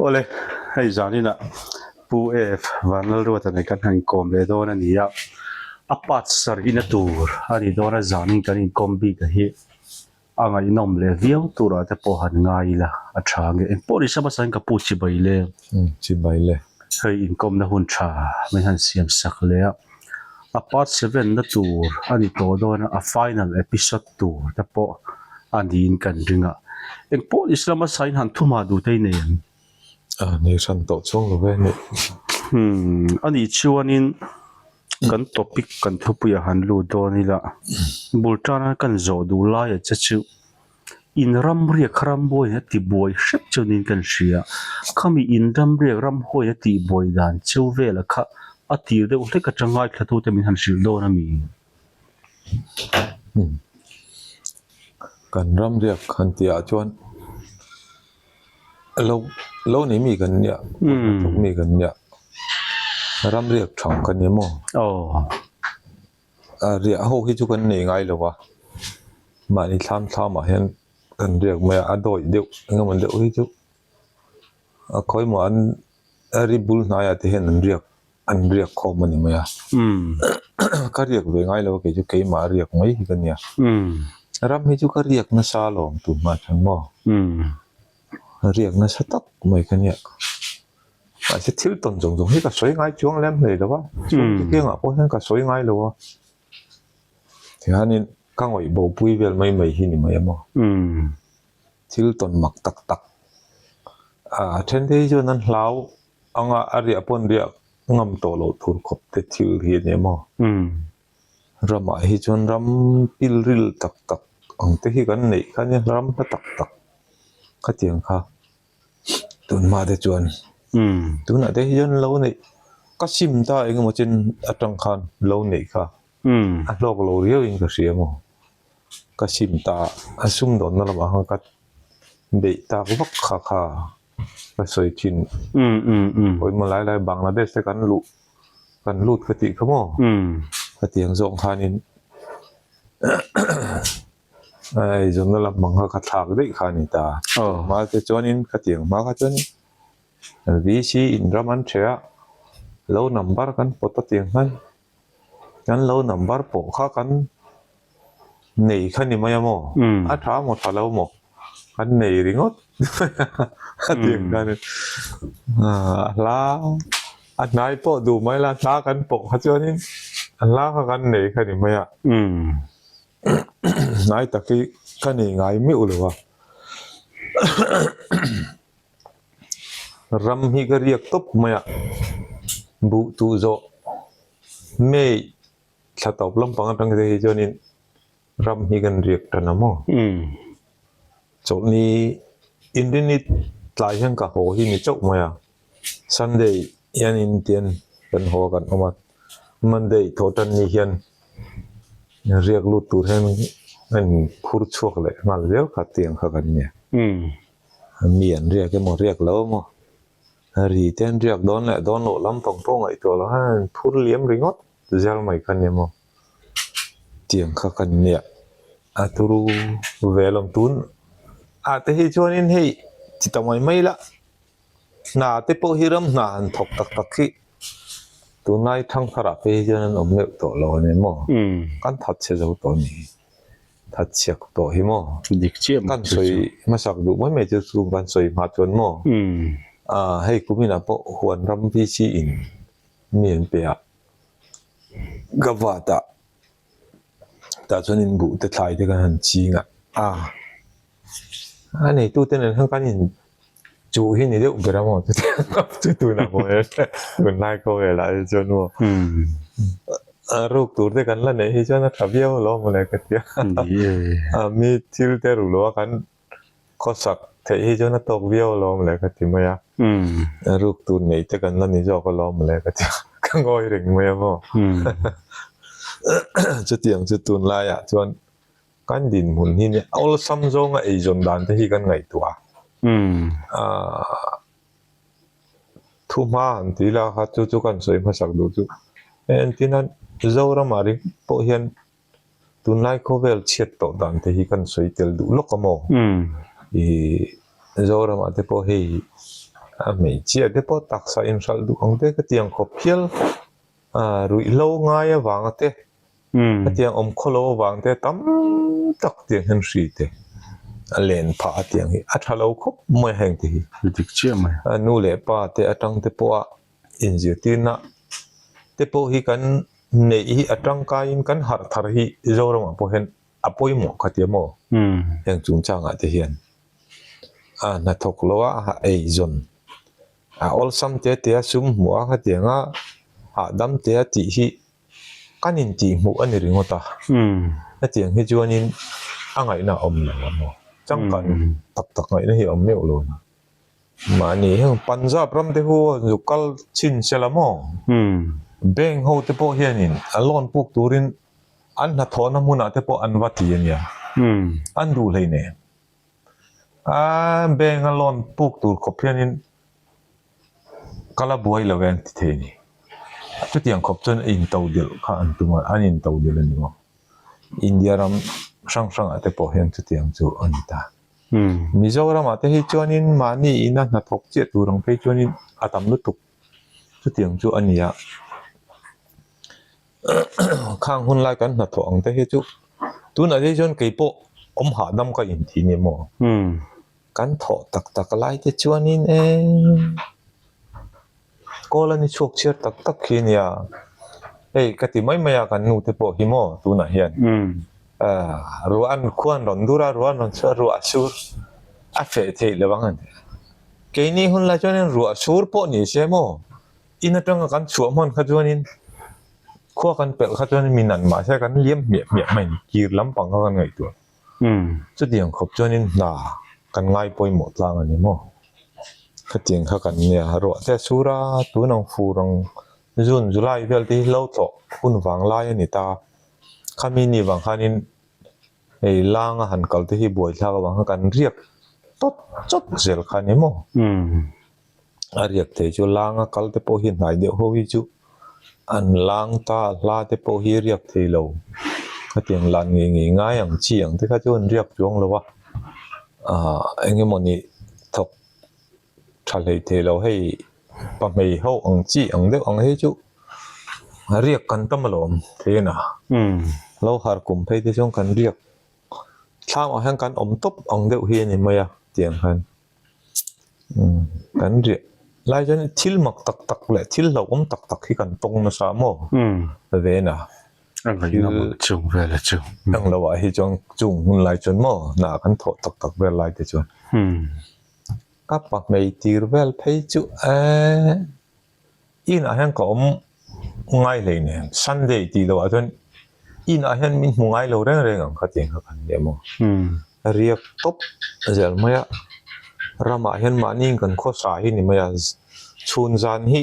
Awle, hei zaninah Pu F Vanlalruata nen kan han inkawm leh dawn a ni a, a part sarihna tur a ni dawn a, zanin kan inkawm bik a hi a ngaihnawm leh viau turah te pawh han ngai ila a tha nge. Engpawh ni sa hmasa in ka pu chibai le. Chibai le. Hei inkawmna hun tha min han siam sak leh a, a part seven na tur a ni tawh dawn a, a final episode tur te pawh a niin kan ring a. Engpawh ni sa hmasa in han thuma duh te i nei ang. A nei hran tawh chuang lo ve nih. Hmm, a nih chuanin kan topic kan thupuiah han lut dawn ila, bul tana kan zawh duh laia che chu in ramriak kha rambuaiin a tibuai hrep chu niin kan hria. Khami in ramriak ramhuaiin a tihbuai dan cheu vela kha a tir deuh hlek atang ngaithlatute min han hrilh dawn a mi? Kan ramriak han tihah chuan Lo lo nei mi kan nia hnathawk mi kan nia ramriak thang kan ni maw a riah ho hi chu kan nei ngai lo a mahni thlam thlam ah hian kan riak mai a a dawih deuh eng emaw deuh hi chu a khawi maw an a ri bul hnaiah te hian an riak an riak khawm a ni mai a ka riak ve ngai lo a kei chu keimah a riak mai hi ka nia ram hi chu ka riak nasa alawm tun hma chuan maw riak nasa tak mai ka nia mahse thil tawn zawng zawng hi ka sawi ngai chuang lem hlei lo a chhungte kiangah pawh hian ka sawi ngai lo a tihianin ka ngawih bo pui vel mai mai hi ni mai a maw. Thil tawn mak tak tak a then te hi chuan an hlau anga a riah pawn riah ngam tawh loh tur khawp te thil hi a ni maw? Ramah hi chuan ram pilril tak tak ang te hi kan neih kha nia ram hla tak tak khatiang kha tunhma te chuan tunah te hi chuan lo neih ka sim ta engemaw chin atang khan lo neih kha a hlawk lo riau in ka hria maw? Ka sim ta a sumdawnna lamah khan ka beih tak vak kha kha ka sawi thin. Pawimawh lai lai Bangladesh te kan luh kan lut ka tih kha maw khatiang zawng khanin eizawnna lampang kha ka thlak daih kha a ni ta. Mahse chuanin khatiang hma kha chuan VC in ram an ṭheh a lo number kan pawt a tiang khan. Kan lo number pawh kha kan nei kha ni mai a maw? A tha maw tha lo maw? Kan nei ringawt a ti ang khan a hla a hnai pawh duh mai la hla kan pawh kha chuanin a hla kha kan nei kha ni mai a. Hnai tak hi ka nei ngai meuh lo a. Ram hi ka riak tawp mai a, buh tuh zawh May thla tawp lampang atang te hi chuanin ram hi kan riak tan a maw? Chawlhni inrinni tlai hian ka haw hi ni chauh mai a, Sunday hian intian kan haw a kan awm a, Monday thawh tan ni hian riak lut tur hian a inphur chhuak leh nghal viau kha tiang kha kan nia. Mi an riak emaw riak lo emaw ri te an riak dawn leh dawn loh lampang pawh ngaihtuah loh hian an phur liam ringawt zel mai kha nia maw tiang kha kan nia a turu ve lawm tun ah te hi chuanin hei ti ta mai mai la hna te pawh hi ram hna han thawk tak tak hi tunlai thangthar ah phei hi chuan an awm meuh tawh lo a ni maw kan thatchhe zo tawh a ni. Thatchhiak tawh hi maw? Dik chiah Kan sawi hmasak duh mai mai chu chu kan sawi hma chuan maw? Aaa hei kuminah pawh huan ram VC in mi an pe a, ka vat a, tah chuan in buh te thlai te kan han ching a, a a neitute nen khan kan in chuh hi ni deuh ber a maw chu tunah pawh hian tunlai khawvelah hi chuan maw a ruk tur te kan la neih hi chuan a tha viau alawm mawle ka ti a mi thil te ru lo a kan khawsak theih hi chuan a tawk viau alawm mawle ka ti mai a ruk tur neih te kan la ni zawk alawm mawle ka ti a ka ngawi reng mai a maw chutiang chu tunlaiah chuan. Kan dinhmun hi nia awlsam zawnga eizawn dan te hi kan ngaihtuah a, thu hma han ti ila kha chu chu kan sawi hmasak duh chu entin a Zoramah ringawt pawh hian tunlai khawvel chhiat tawh dan te hi kan sawi tel duh lawk a maw? Ih Zoramah te pawh hei. A hmeichhia te pawh taksa inhralh duh ang te ka ti ang khawp hial ruihhlo ngai avanga te hetiang awm khawlo avang te tam tak tiang hian hri te a len phah a tiang hi a tha lo khawp mai a heng te hi. Dik chiah mai. Nu leh pa te atang te pawha inzirtirna te pawh hi kan neih hi a tangkaiin kan harh thar hi Zoramah pawh hian a pawimawh kha tia maw? Heng chungchangah te hian a hnathawk lo a eizawn a awlsam te te a sum hmuh a khatiang a hahdam te a tih hi kan intih hmuh a ni ringawt a hetiang hi chuanin a ngaihna a awm lo a maw changkan tak tak ngaihna hi a awm meuh lo a ni. Mahni heng Punjab ram te hu zu kal chhin se la maw? Bank ho te pawh hianin a loan puk turin an hnathawhna hmunah te pawh an va ti a nia. An duh hlei nen. A bank a loan puk tur khawp hianin ka la buai lo e an ti thei a ni. Chutiang khawp chuan a intodelh kha an tum a, an intodelh a ni maw? India ram hrang hrangah te pawh hian chutiang chu a ni ta. Mizoramah te hi chuanin mahni ina hnathawk chiah tur ang phei chuanin a tam lutuk chutiang chu a ni a khang hun lai kan hnathawh ang te hi chu tunah te chuan kei pawh awm hahdam ka inti ni maw kan thawh tak tak lai te chuanin eee. Kawl a ni chhuak chhiar tak tak khi a nia. Hei ka ti mai mai a kan nu te pawh hi maw tunah hian ruah an khua an rawn dur a ruah an rawn chhuah a ruah a sur a feh theih lo ang an ti a. Keini hun lai chuanin ruah sur pawh ni se maw in atanga kan chhuah hman kha chuanin khua kan pelh kha chuanin mi nan mahse kan liam hmiah hmiah mai a ni kir lampang kha kan ngaihtuah. Chutiang khawp chuanin hna kan ngai pawimawh tlang a ni maw? Khatiang kha kan nia ruah te a sur a, tun ang fur ang June, July vel te hi hlo thlawh hun vang lai a ni ta. Khami ni vang khanin hei lang a han kal te hi buaithlak avang khan kan riak tawt chawt zel kha a ni maw? A riak thei chu langa kal te pawh hi hnai deuh ho hi chu an lang ta hla te pawh hi riak thei lo khatiang lan ngei ngei ngai ang chi ang te kha chu an riak chuang lo a ah eng emawni thawk tha hlei thei lo hei pahmei ho ang chi ang deuh ang hi chu riak kan tam alawm thei a na lo har kum phei te chuan kan riak thlam ah hian kan awm tawp ang deuh hi a ni mai a tiang khan. Kan riah lai chuan thil mak tak tak leh thil hlauhawm tak tak hi kan tawng nasa maw ven a. A ngaihna mak chung vel a chu. Ang lo ah hi chuan chung hun lai chuan maw hna kan thawh tak tak vel lai te chuan. Ka pahmei tir vel phei chu eee. Inah hian ka awm ngai hlei nen Sunday tih loh ah chuan inah hian min hmu ngai lo reng reng ang kha tiang kha kan nia maw riak tawp zel mai a ramah hian mahni in kan khawsa hi ni mai a chhun zan hi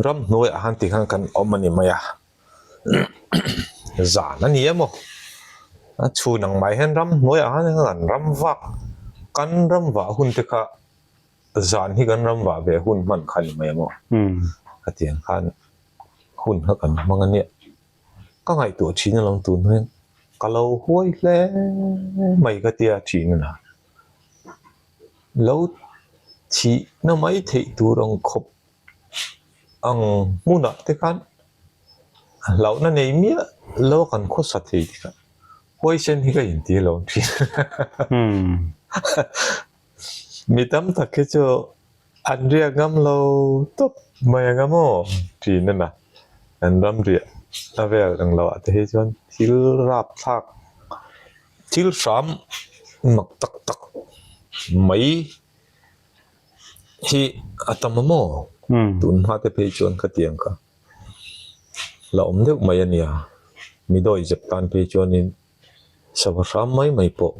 ramhnuaiah khan ti khan kan awm a ni mai a zan a ni emaw a chhun ang mai hian ramhnuaiah khan kan ram vak kan ram vah hun te kha. Zan hi kan ram vah ve hun hman kha ni mai a maw? Khatiang khan hun kha kan hmang a nia. Ka ngaihtuah thin alawm tun hian ka lo huai hle mai ka tia thin a na. Lo thihna mai theih tur ang khawp ang hmunah te khan hlauhna nei miah lo a kan khawsa thei te kha huaisen hi ka inti alawm thin. Mi tam tak hi chu an riak ngam lo tawp mai ang a maw tiin a na. An ram riah a vel ang loh ah te hi chuan thil rapthlak thil hram mak tak tak mai hi a tam a maw tun hma te phei chuan khatiang kha la awm deuh mai a nia. Mi dawihzep tan phei chuanin sava hram mai mai pawh.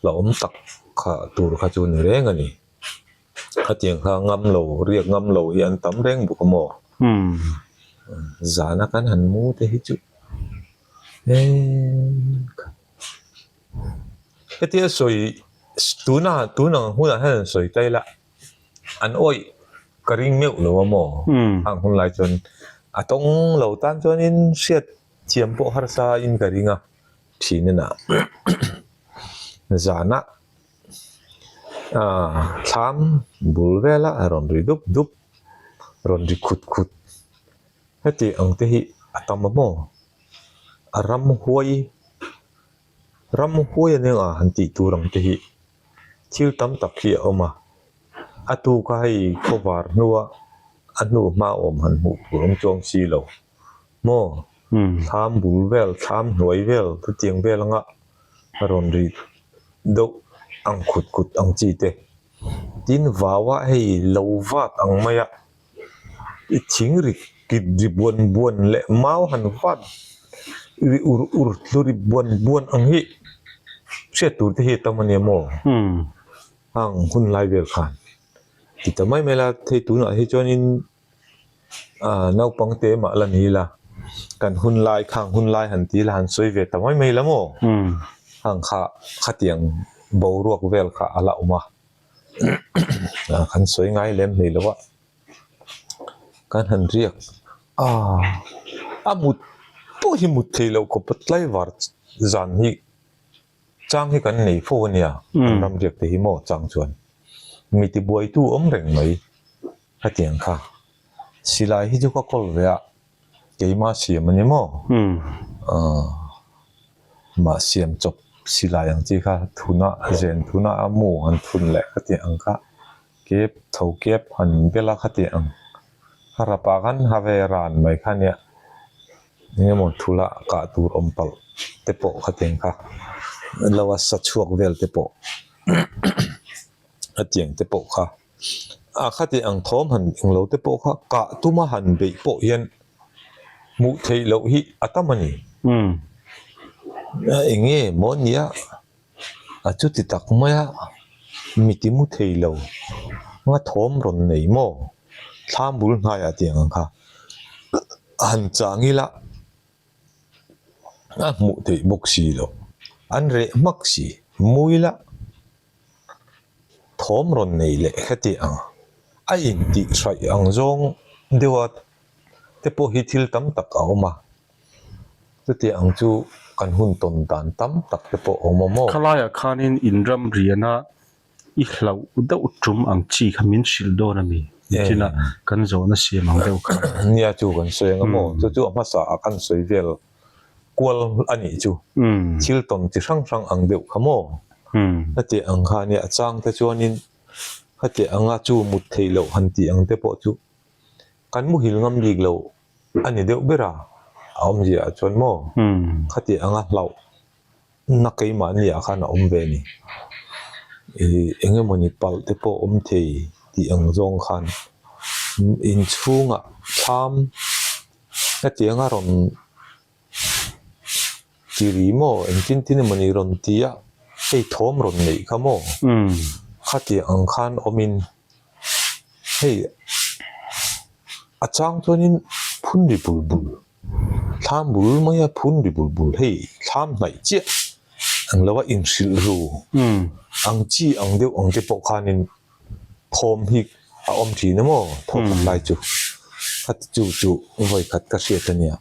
La awm tak kha tur kha chu ni reng a ni. Khatiang kha ngam lo, riak ngam lo hi an tam reng bawk a maw? Zana kan han mu te hi chu eee hetia sawi tuna tun ang hunah hian an sawi ta ila an awih ka ring meuh lo a maw? Hang hun lai chuan a tawng lo tan chuanin hriat thiam pawh harsa in ka ring a. Thin a zana. Thlam bul vela rawn ri dup dup, rawn ri khut khut heti ang te hi a tam a maw? A ramhuai ramhuai a nia han tih tur ang te hi thil tam tak hi a awm a, a tuka hei khawvar hnua a hnu hma awm han hmuh tur awm chuang si lo maw? Thlam bul vel thlam hnuai vel chutiang vel anga rawn ri deuh ang khut khut ang chi te tin vau a hei lo vat ang mai a i thing ri kit ri buan buan leh mau han vat ri ur ur tlu ri buan buan ang hi hriat tur te hi a tam a nia maw hang hun lai vel khan ti ta mai mai la thei tunah hi chuanin. Aaa naupang te mah la ni la kan hun lai khang hun lai han ti la han sawi ve ta mai mai la maw hang kha khatiang boruak vel kha a la awm a kan sawi ngai lem hlei lo a kan han riak aaa a mut pawh hi mut theih loh khawp a tlaivar zan hi chang hi kan nei fo a nia kan ram riak te hi maw chang chuan mi tibuaitu awm reng mai. Hetiang kha silai hi chu ka kawl ve a, keima siam a ni maw? Aaa mah siam chawp silai ang chi kha thuna zen thuna a mu han thun leh khatiang ang kha kep tho kep han bel a khatiang ang kha rapah khan ha ve ran mai kha nia eng emaw thula kah tur awm palh te pawh khatiang kha lo a sa chhuak vel te pawh hetiang te pawh kha. A khati ang thawm han eng lo te pawh kha kah tuma han beih pawh hian hmuh theih loh hi a tam a ni. A eng nge maw nia a chuti tak mai a mi ti mu thei lo nga thawm rawn nei maw thlam bul hnaiah tiang ang kha han chang ila a hmuh theih bawk si loh an reh hmak si mu ila. Thawm rawn nei leh heti ang a intih hraih ang zawng deuha te pawh hi thil tam tak a awm a, chutiang ang chu kan hun tawn dan tam tak te pawh a awm a maw? Khalaiah khanin in ram riana i hlauh deuh tum ang chi kha min hrilh dawn a mi? Nichina kan zawhna siam ang deuh kha. Nia chu kan sawi ang a maw? Chu chu a hmasa ah kan sawi vel. Kual a nih chu thil tawn chi hrang hrang ang deuh kha maw? Heti ang kha nia a chang te chuanin heti anga chu mut theih loh han tih ang te pawh chu kan muhil ngam bik lo a ni deuh ber a, a awmzia ah chuan maw? Khati anga hlauh na keimahni ah khan a awm ve a ni. Ih eng emawni palh te pawh awm thei tih ang zawng khan inchhungah thlam Hetiang a rawn ti ri maw engtin tin emawni rawn ti a, hei thawm rawn neih kha maw? Khatiang ang khan awmin hei a chang chuanin phun ri bul bul, thlam bul mai a phun ri bul bul hei thlam hnaih chiah ang lo a inhrilh ru ang chi ang deuh ang te pawh khanin Thawm hi a awm thin a maw? Thawm khat lai chu a ti chu chu vawi khat ka hriat a nia.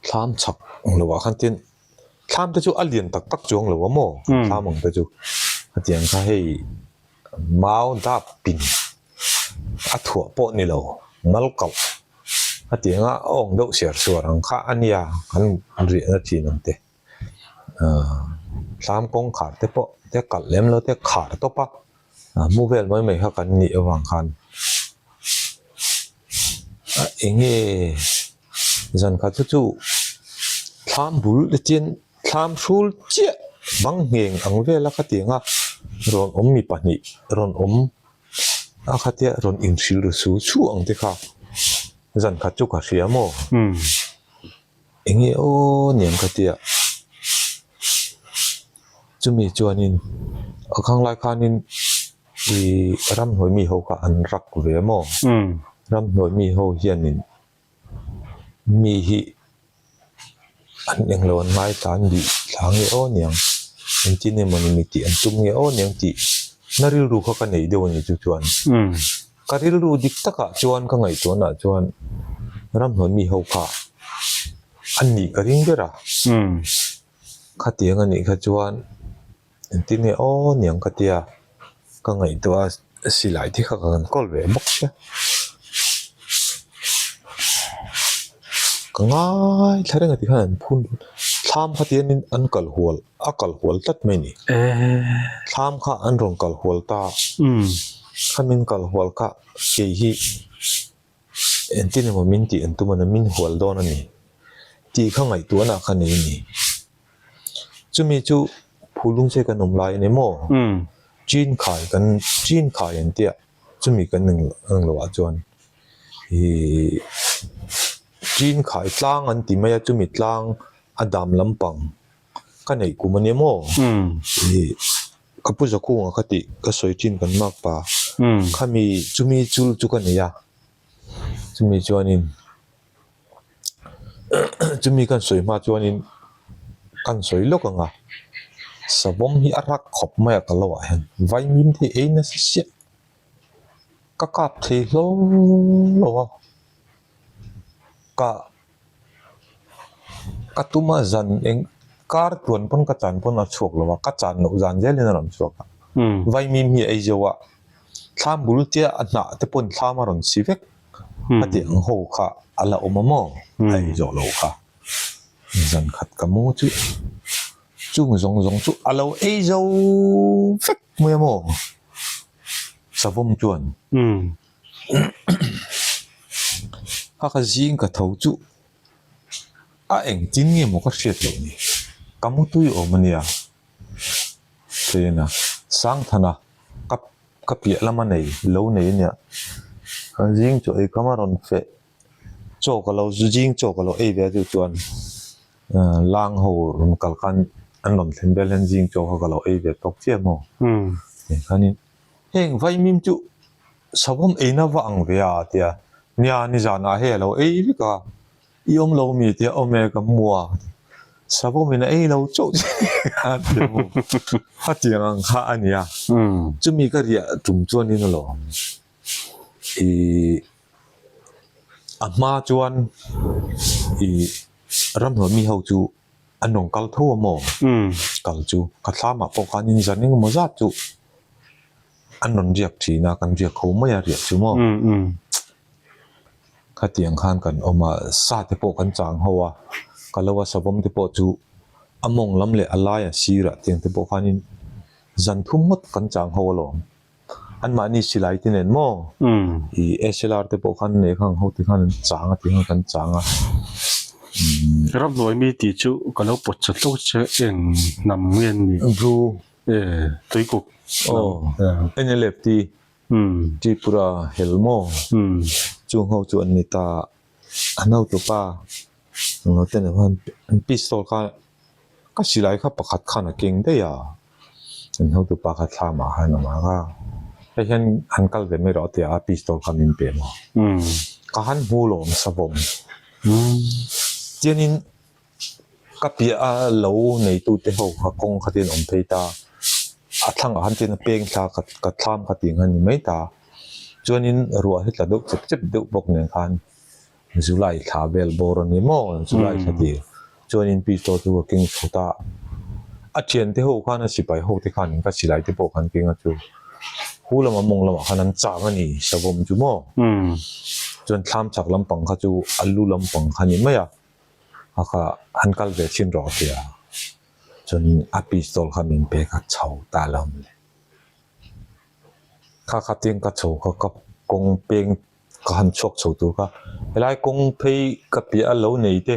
Thlam chhak ang lo ah khan tin thlam te chu a lian tak tak chuang lo a maw? Thlam ang te chu hetiang kha hei mau dap pin a thuah pawh ni lo mal kauh hetiang a awng deuh siar suar ang kha a nia kan riahna thin ang te. Thlam kawngkhar te pawh te kalh lem lo te khar tawp a, mu vel mai mai kha kan nih avang khan eng nge zan khat chu chu thlam bul te chian thlam hrul chiah bang ngheng ang vel a khatiang a rawn awm mi pahnih rawn awm a khatia rawn inhrilh ru su su ang te kha zan khat chu ka hria maw. Enge aw niang ka tia chumi chuanin a khang lai khanin ih ramhnuai mi ho kha an rak ve a maw ramhnuai mi ho hianin mi hi an englo an ngai tlan bih thla nge aw niang engtin emawni mi tih an tum nge aw niang tih na rilru kha ka nei deuh a ni chu chuan. Ka rilru dik takah chuan ka ngaihtuahnaah chuan ramhnuai mi ho kha an nih ka ring ber a, khatiang a nih kha chuan Engtin nge aw niang ka tia ka ngaihtuah a silai te kha ka han kawl ve bawk sia. Ka ngaithla reng a ti khan an phun thlam kha tianin an kal hual a kal hual tlat mai a ni. Thlam kha an rawn kal hual ta khamin kal hual kha kei hi Engtin emaw min tih an tum a ni, min hual dawn a ni tih kha ngaihtuahna kha nei a ni. Chumi chu phulung che kan awm lai a ni maw? Chin khai kan chin khai an tia chumi kan eng loh ah chuan ihh chin khai tlang an ti mai a chumi tlang a dam lampang ka neih kum a ni maw? Ihh. Ka pu Zakunga kha tih ka sawi thin kan mak pa. Khami chumi chul chu ka nei a, chumi chuanin chumi kan sawi hma chuanin kan sawi lawk ang a, savawm hi a rak khawp mai a ka lo ah hian vaimim te hi ei nasa siah ka kap thei hlawm lo a, ka. Ka tum a zan eng kar tluan pawn ka chan pawn a chhuak lo a, ka chan loh zan zelin a rawn chhuak a. Vaimim hi a ei zo a, thlam bul tia a hnah te pawn thlam a rawn si vek a tih ang ho kha a la awm a maw a ei zawh loh kha. Zan khat ka mu chu chung zawng zawng chu a lo ei zo vek mai a maw savawm chuan. A ka zing ka tho chu a engtin nge maw ka hriat loh ni ka mu tui awm a nia tlena Sangthana ka ka piah lama nei lo nei a nia ka zing chu ei kam a rawn feh chaw ka lo zing chaw ka lo ei ve a chu chuan lang ho rawn kal khan an rawn thlen vel hian zing chaw kha ka lo ei ve tawk chiah maw tikhanin. Heng vaimim chu savawm eina va ang ve a tia, nia nizanah hei a lo ei vek a, i awm lo mi tia awm e ka hmu a, savawm in a ei lo chauh che a ti a maw, khatiang ang kha a nia, chumi ka riah tum chuanin alawm ih a hma chuan ih ramhnuai mi ho chu an rawn kal tho a maw, kal chu ka thlamah pawh khanin zan engemaw zat chu. An rawn riak thin a, kan riak ho mai a riah chu maw. Khatiang khan kan awm a, sa te pawh kan chang ho a, ka lo a savawm te pawh chu a mawng lam leh a laia sirah tiang te pawh khanin zan thum ngawt kan chang ho alawm. Anmahni silai te nen maw ih SLR te pawh khan nei khang ho te khan an chang a tih khan kan chang a. Ramhnuai mi tih chu ka lo pawt chat lo che eng hnam nge an nih? Bru. E tuikuk aw NLFT Tripura hel maw chung ho chu an ni ta an hotupa englo te nen khan an pistol kha ka silai kha pakhat khan a keng daih a an hotupa kha thlamah khan a awm a hei hian han kal ve mai rawh a ti a pistol kha min pe maw ka han hmu lo ang savawm chianin. Ka piah a lo neitute ho kha kawng kha tin awm phei ta, a thlangah khan tin a peng thla ka ka thlam kha tih ang a ni mai ta. Chuanin ruah hi tla deuh chep chep deuh bawk nen khan July thla vel bawr a ni maw July thla tir chuanin pistol chu ka keng chho ta. A thiante ho khan a sipai ho te khan ka silai te pawh khan keng a chu hu lama mawng lamah khan an chang a ni savawm chu maw. Chuan thlam chak lampang kha chu a lu lampang kha a ni mai a. A kha han kal ve thin rawh tia chuan a pistol kha min pek a chho ta lo le. Kha kha tiang ka chho kha ka kawng peng ka han chhuak chho tur kha helai kawng phei ka piah a lo nei te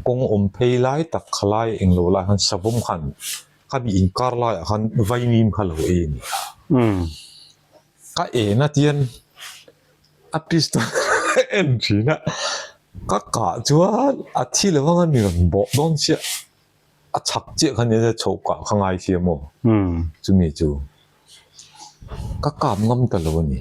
kawng awm phei lai tak kha lai englo lai khan savawm khan khami inkar laiah khan vaimim kha lo ei a ni kha. Ka en a tian a pistol a en thin a, ka kah chuan a thi lo anga mi rawn bawh dawn chiah, a chhak chiah kha nia chhoh kah kha ngai sia maw chumi chu ka kap ngam ta lo a ni,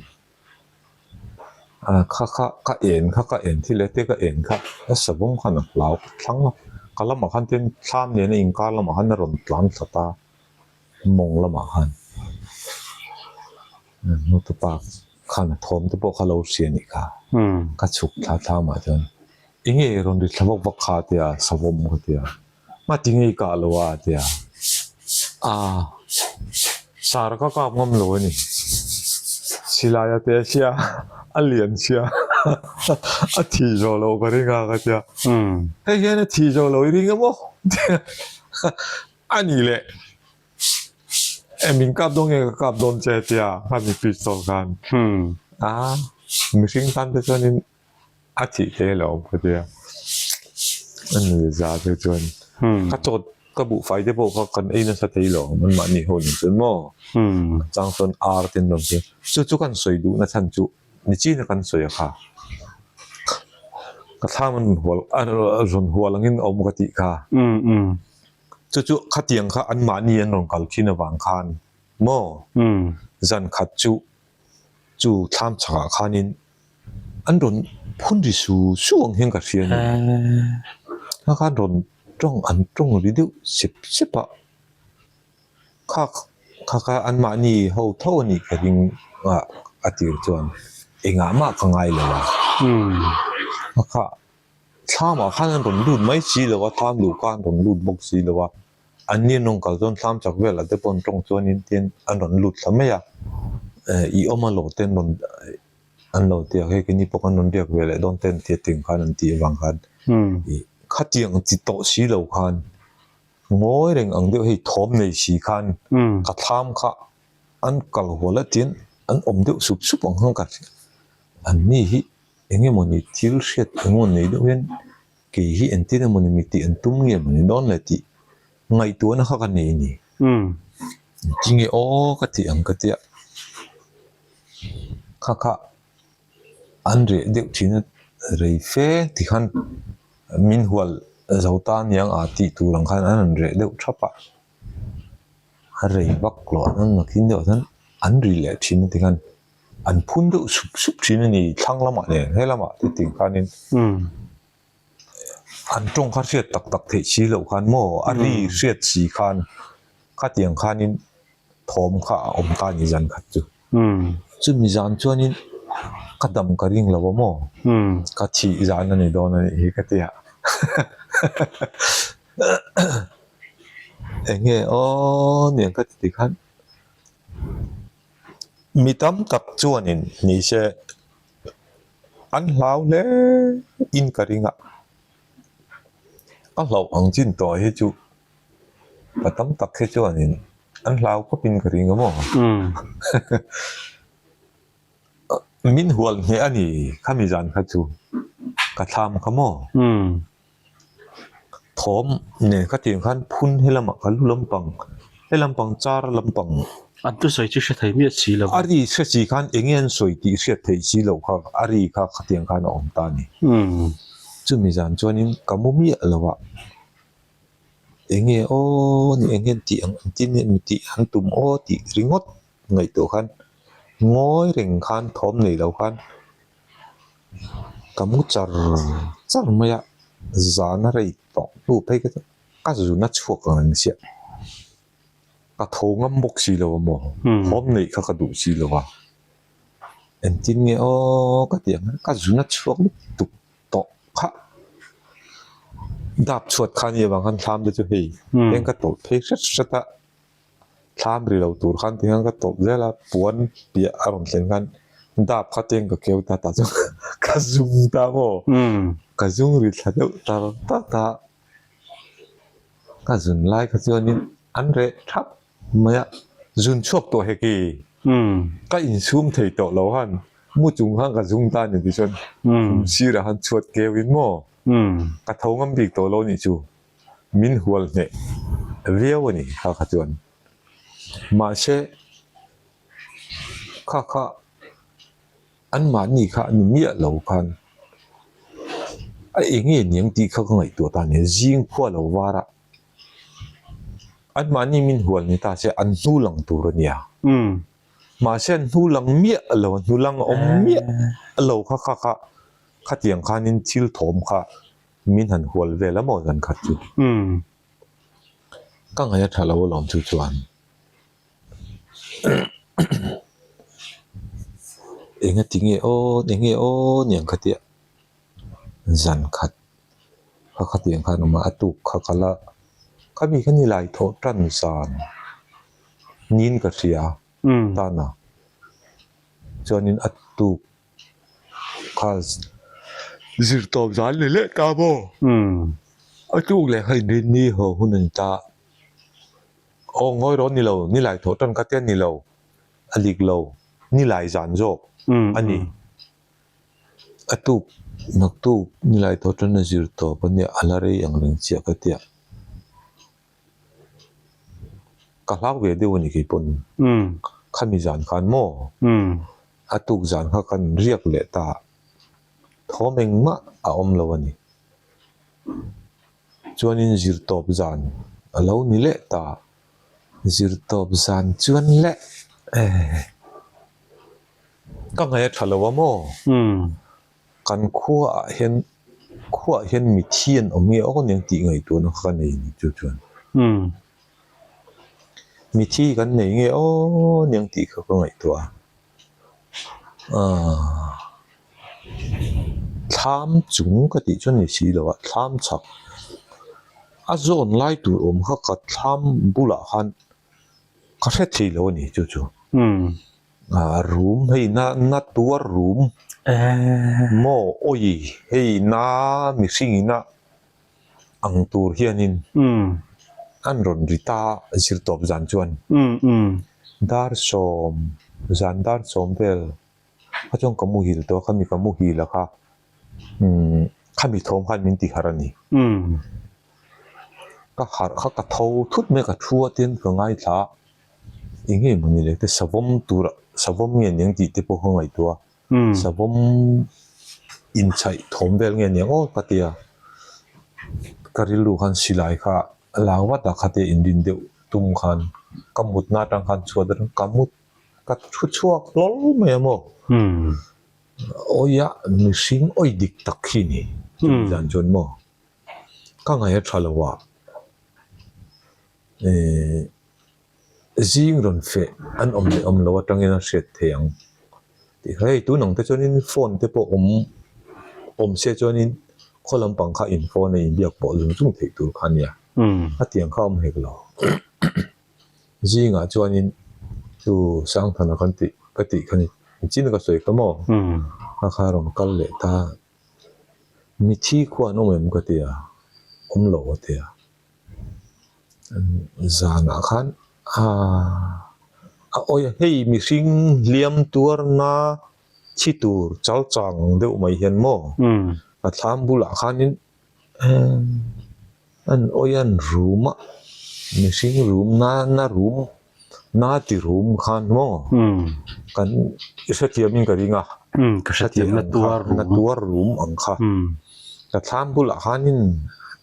kha kha ka en kha ka en thil e te ka en kha a savawm khan a hlau thlang a, ka lamah khan tin thlam nena inkar lamah khan a rawn tlan thla ta. Mawng lamah khan Nutupa khan a thawm te pawh kha lo hria anih kha. Ka chhuk thla thla mah chuan eng nge rawn ri thla vak vak kha a tia, savawm ka tia, ngati nge i kah lo a a tia, aa. Sar ka kap ngam lo a ni. Silai a te sia, a lian sia, a thi zawh loh ka ring a ka tia. Hei hian a thi zawh loh i ring emaw? A ni leh. E min kap dawn nge ka kap dawn che tia khami pistol khan. A mihring tan te chuanin a thih thei alawm ka tia. A nui za te chuan ka chawt ka buhfai te pawh kha kan ei nasa thei lo an mahni ho nen chuan maw. Chang chuan ar te an rawn ti a. Chu chu kan sawi duhna chhan chu nichin a kan sawi a kha. Ka thlam an rawn hual an rawn hual angin a awm ka tih kha. Chu chu khatiang kha anmahni an rawn kal thin avang khan maw zan khat chu chu thlam chhakah khanin an rawn phun ri su su ang hian ka hria a ni. Kha khan rawn tawng an tawng ri deuh sep sep a, kha kha kha anmahni ho tho a nih ka ring a a tir chuan engah mah ka ngai lo a, kha kha. Thlamah khan an rawn lut mai si lo a, thlam luh kha an rawn lut bawk si lo a, an ni an rawn kal chuan thlam chak velah te pawh an tawng chuanin tin an rawn lut thla mai a, eh i awm a lo te an rawn an lo ti a, hei keini pawh kan rawn riak ve leh dawn te an ti a tiang khan an tih avang khan ih khatiang chi tawh si lo khan ngawi reng ang deuh hei thawm nei si khan ka thlam kha an kal hual a tin an awm deuh sup sup ang khan ka hria an ni hi. Eng emawni thil hriat eng emaw nei deuh hian kei hi entir emawni mi tih an tum nge mawni dawn le tih ngaihtuahna kha ka nei a ni. Engtinge aw ka tih ang ka tia kha kha an reh deuh thin a rei fe tikhan min hual zo ta aniang a tih tur ang khan an rawn reh deuh thap a, a rei vak loh an nakin deuh ah chuan an ri leh thin a tikhan. An phun deuh sup sup thin a ni thlang lamah nen he lamah te tih khanin an tawng kha hriat tak tak theih si loh khan maw a ri hriat si khan khatiang khanin thawm kha a awm ta a ni zan khat chu. Chumi zan chuanin ka dam ka ring lo a maw ka thih zan a ni dawn a nih hi ka ti a eng nge aw niang ka ti tikhan. Mi tam tak chuanin ni se an hlau hle in ka ring a, a hlauh ang chin tawh hi chu pa tam tak hi chuanin an hlau khawp in ka ring a maw? Min hual hneh a ni khami zan kha chu ka thlam kha maw? Thawm nen kha tiang khan phun helamah ka lu lampang he lampang char lampang. An thusawi chu hre thei miah si lo. A ri hre si khan eng nge an sawi tih hriat theih si loh kha a ri kha khatiang khan a awm ta a ni. Chumi zan chuanin ka mu miah lo a, eng nge aw ni eng nge an tih ang an tin nge mi tih an tum aw tih ringawt ngaihtuah khan ngawi reng khan thawm nei lo khan. Ka mu char char mai a, zan a rei tawh hnu phei kha chu ka zun a chhuak ang reng chiah. Ka tho ngam bawk si lo a maw, thawm neih kha ka duh si lo a. Engtin nge aw ka tih ang ka zun a chhuak lutuk tawh kha. Dap chhuat kha nia vang khan thlam te chu hei eng ka tawlh phei hret hret a. Thlam ri lo tur khan tihian ka tawp zel a, puan piah a rawn thlen khan dap kha teng ka keu ta tah chuan ka zung ta maw? Ka zung ri thla deuh tar tat a, ka zun lai kha chuanin an reh thap mai a, zun chhuak tawh hek i, ka insum thei tawh lo han, mu chung khan ka zung ta a ni tichuan khum sirah khan chhuat keu in maw? Ka tho ngam bik tawh lo nih chu. Min hual hneh viau a ni kha kha chuan. Mahse, kha kha anmahni kha a ni miah lo khan a eng nge niang tih kha ka ngaihtuah ta a ni. Zing khua lo var a, anmahni min hual ni ta se an hnu lang tur a nia. Mahse, an hnu lang miah lo, an hnu lang awm miah lo kha kha kha khatiang khanin thil thawm kha Min han hual vel a maw zan khat chu. Ka ngaih a tha lo alawm chu chuan. Enga ti nge aw, eng nge aw niang kha tia zan khat kha khatiang khan awm a, a tuk kha kal a, khami kha ni lai thawh tan zan. Niin ka hria tana chuanin a tuk kha zir tawp zan ni leh ta maw? A tuk leh kha inrinni haw hun a ni ta. Aw ngawi rawh ni lo, nilai thawh tan kha te a ni lo, a lik lo, nilai zan zawk a ni. A tuk naktuk nilai thawh tan a zir tawp a nia, a la rei ang reng chiah ka tia. Ka hlau ve deuh a ni kei pawn. Khami zan khan maw? A tuk zan kha kan riak leh ta. Thawm engmah a awm lo a ni. Chuanin zirtawp zan a lo ni leh ta. Zirtawp zan chuan leh eh ka ngaih a tha lo a maw? Kan khuaah hian khuaah hian mithi an awm nge awk aniang tih ngaihtuahna kha ka nei ni chu chuan. Mithi kan nei nge awk aniang tih kha ka ngaihtuah a. Aaa thlam chung ka tih chuan ni si lo a thlam chhak a zawn lai tur awm kha ka thlam bulah khan ka hre thei lo a ni chu chu. A rum hei na na tuar rum maw awi hei na mihring ina ang tur hianin an rawn ri ta zirtawp zan chuan dar sawm zan dar sawm vel kha chuan ka muhil tawh a khami ka muhil a kha khami thawm khan min ti harh a ni ka harh kha ka tho thut mai a ka thu a tin ka ngaithla a. Eng nge mawni le te savawm tura savawm nge niang tih te pawh ka ngaihtuah a, savawm inchhaih thawm vel nge niang aw ka tia, ka rilru khan silai kha a lak vat a khatia inrin deuh tum khan ka mutna atang khan chhuat atang ka mut ka thu chhuak hlawl mai a maw awiah mihring awi dik tak hi ni chumi zan chuan maw ka ngaih a tha lo a ehh. Zing rawn feh an awm leh awm lo atangin a hriat thei ang tih kha hei tun ang te chuanin phone te pawh awm awm se chuanin khaw lampang kha in phone a inbiak pawh zung zung theih tur kha a nia a tiang kha a awm hek lo zingah chuanin chu Sangthana kan tih ka tih kha ni chin ka sawi kha maw a kha rawn kal leh ta mithi khua an awm em ka ti a awm lo a ti a. Zanah khan aaa a awi a hei mihring hliam tuarna thi tur chal chang ang deuh mai hian maw a thlam bulah khanin emm an awi a an rum a mihring rum na na rum na ti rum khan maw kan i hrethiamin ka ring a ka hrethiam na tuar rum na tuar rum ang kha ka thlam bulah khanin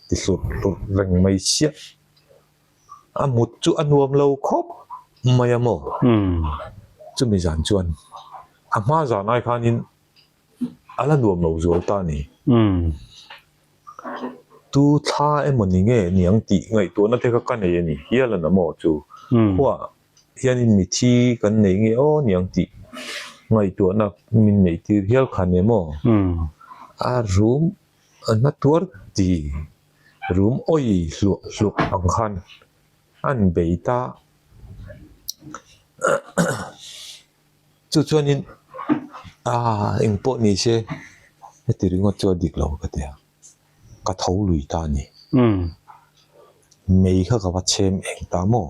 ti hlurh hlurh reng mai chiah a mut chu a nuam lo khawp mai a maw chumi zan chuan a hma zan ai khanin a la nuam lo zual ta a ni. Tu thla emaw ni nge niang tih ngaihtuahna te kha ka nei a ni hial a na maw chu khuaah hianin mithi kan nei nge aw niang tih ngaihtuahna min neih tir hial kha ni maw a rum a hna tuar ti rum awi hluah hluah ang khan an bei ta. Chu chuanin aaa eng pawh ni se heti ringawt chu a dik lo ka ti a, ka tho lui ta a ni. Mei kha ka va chhem eng ta maw?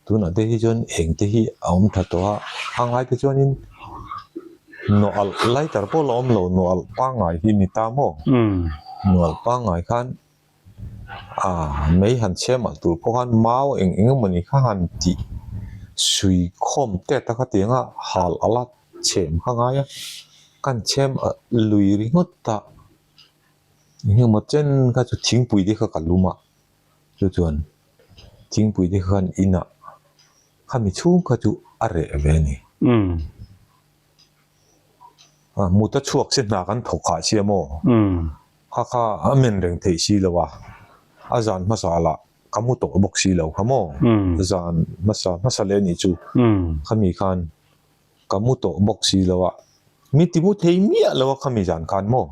Tunah te hi chuan eng te hi a awm tha tawh a, a ngai te chuanin nawh alh lighter pawh la awm lo, nawh alh pangngai hi ni ta maw? Nawh alh pangngai khan Aaa mei han chhiam alh tur pawh khan mau eng eng emawni kha han tih sui khawm tet a khatiang a hal alh a chhem kha ngai a kan chhem alh lui ringawt a eng emaw chen kha chu thingpui te kha ka lum a chu chuan thingpui te khan inah khami chhung kha chu a reh ve a ni. Mut a chhuak se hna kan thawk khah sia maw? Kha kha a men reng theih si lo a, a zan hmasa lah ka mu tawh bawk si lo kha maw? Zan hmasa hmasa leh anih chu khami khan ka mu tawh bawk si lo a, mi ti mu thei miah lo a khami zan khan maw?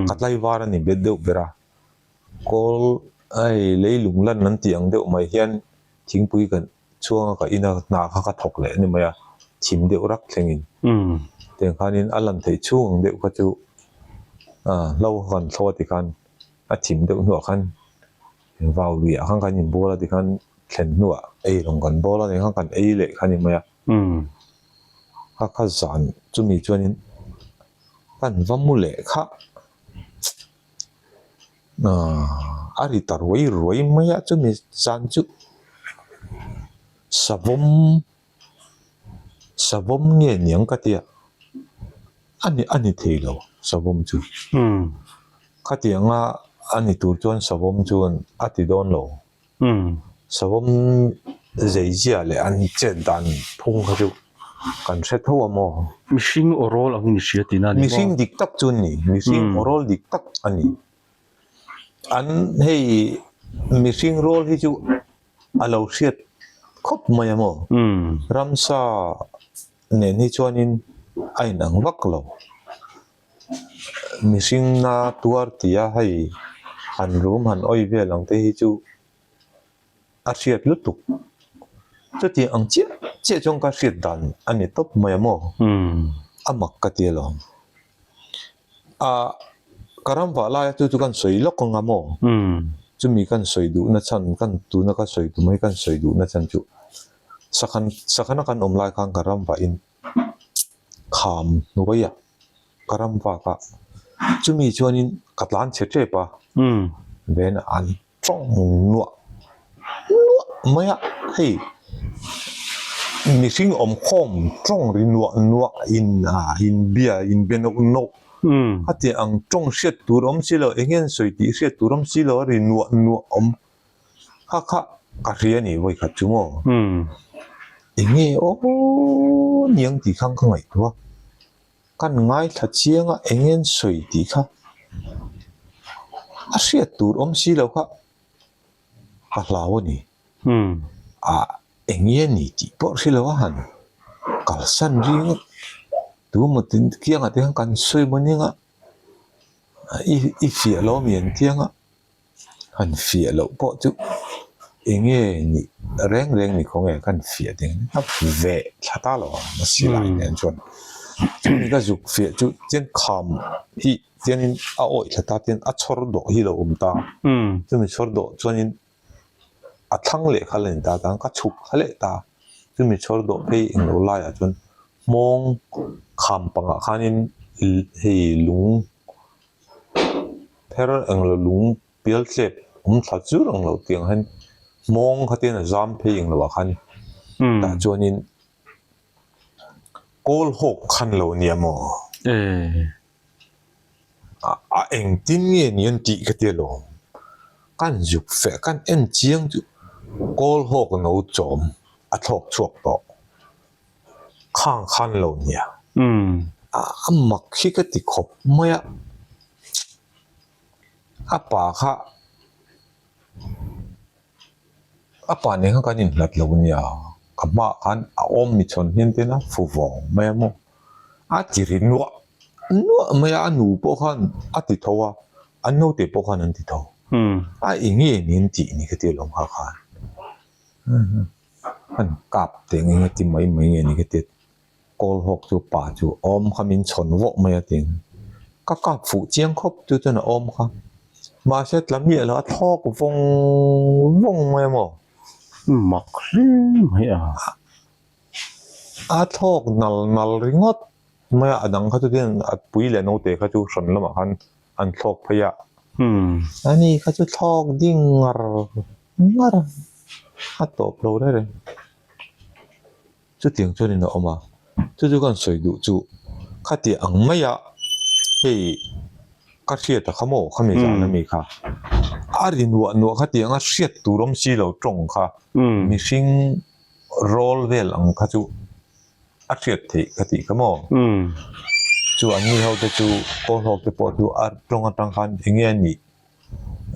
Ka tlaivar a ni bet deuh ber a, kawl hei leilung lan an tih ang deuh mai hian thingpui kan. chhuanga ka ina hna kha ka thawk leh a ni mai a, thim deuh rak thlengin. Tiang khanin a lan theih chhung ang deuh kha chu hlo kha kan thlo a tikhan a thim deuh hnuah khan vau luiah khan kan inbual a tikhan thlen hnuah ei rawng kan bawl a ni khan kan ei leh kha a ni mai a. Kha kha zan chumi chuanin kan va mu leh kha. A ri ta ruai ruai mai a chumi zan chu savawm savawm nge niang ka tia a ni a ni thei lo savawm chu khatianga a ni tur chuan savawm chuan a ti dawn lo. Savawm zeizia leh an chet dan phung kha chu kan hre tho a maw? Mihring aw rawl angin i hria tihna a ni maw? Mihring dik tak chu an ni, mihring aw rawl dik tak a ni. An hei mihring rawl hi chu a lo hriat khawp mai a maw? Ramsa nen hi chuanin a inang vak lo. Mihring na tuar tia hei han rum han awi vel ang te hi chu a hriat lutuk. Chutiang ang chiah chiah chuan ka hriat dan a ni tawp mai a maw? A mak ka ti alawm. Ah ka ram vah laia chu chu kan sawi lawk ang a maw? Chumi kan sawi duhna chhan kan tuna ka sawi tum hi kan sawi duhna chhan chu sakhan sakhana kan awm lai khan ka ram vahin kham hnuaiah ka ram vak a chumi chuanin ka tlan chhe tep a ven an tawng nuah nuah mai a hei mihring awm khawm tawng ri nuah nuah in ah inbia inbe nawk nawk a tih ang tawng hriat tur awm si lo eng nge an sawi tih hriat tur awm si lo a ri nuah nuah awm. Kha kha ka hria ni vawi khat chu maw? Eng nge aw niang tih khan ka ngaihtuah a, kan ngaithla chiang a eng nge an sawi tih kha a hriat tur awm si lo kha ka hlau a ni. Ah eng nge ni tih pawh hre lo a han kalsan ring a, tu emaw tin kiangah te khan kan sawi maw nia i fiah lo ami an tiang a. Han fiah loh pawh chu eng nge nih reng reng ni khaw nge kan fiah ding a ve thla ta lo ang a silai nen chuan chumi ka zuk fiah chu chian kham hi chianin a awih thla ta chian a chhawr dawh hi lo awm ta chumi chhawr dawh chuanin a thlang leh kha la ni ta tang ka chhuk thla leh ta chumi chhawr dawh phei englo laiah chuan hmawng kham pangah khanin hei lung. Pher englo lung pial tlep awm thla chur ang lo tiang hian hmawng kha te a zam phei englo ah khan tah chuanin kawl hawk khan lo nia maw a engtin nge ni an tih ka tia lo kan zuk feh kan en chiang chu kawl hawk no chawm a thlawk chhuak tawh. Khang khan lo nia. A mak hi ka ti khawp mai a. A pa kha a pa nen khan kan inhlat lo nia. Ka hmaah khan a awm mi chhawn hian ten a fu vawng mai a maw. A ti ri nuah nuah mai a, a nu pawh khan a ti tho a, an naute pawh khan an ti tho. A eng nge nin tih ni ka ti alawm kha khan. An kap teh nge nge ti mai mai nge ni ka ti kawl hawk chu pa chu awm kha min chhawn vawh mai a ti ka kap fuh chiang khawp chu chuan a awm kha mahse tla miah lo a thlawk vawng vawng mai a maw mak hle mai a a thlawk nal nal ringawt mai a a dang kha chu chuan a pui leh naute kha chu hran lamah khan an thlawk phei a ani kha chu thlawk ding ngar ngar a, a tawp lo reng reng. Chutiang chuanin a awm a, chu chu kan sawi duh chu khati ang maia hei ka hriat a kha maw khami zan ami kha a ri nuah nuah khatiang a hriat tur awm si lo tawng kha mihring rawl vel ang kha chu a hriat theih ka tih kha maw chu an ni ho te chu kawl hlawk te pawh chu a tawng atang khan eng nge a nih.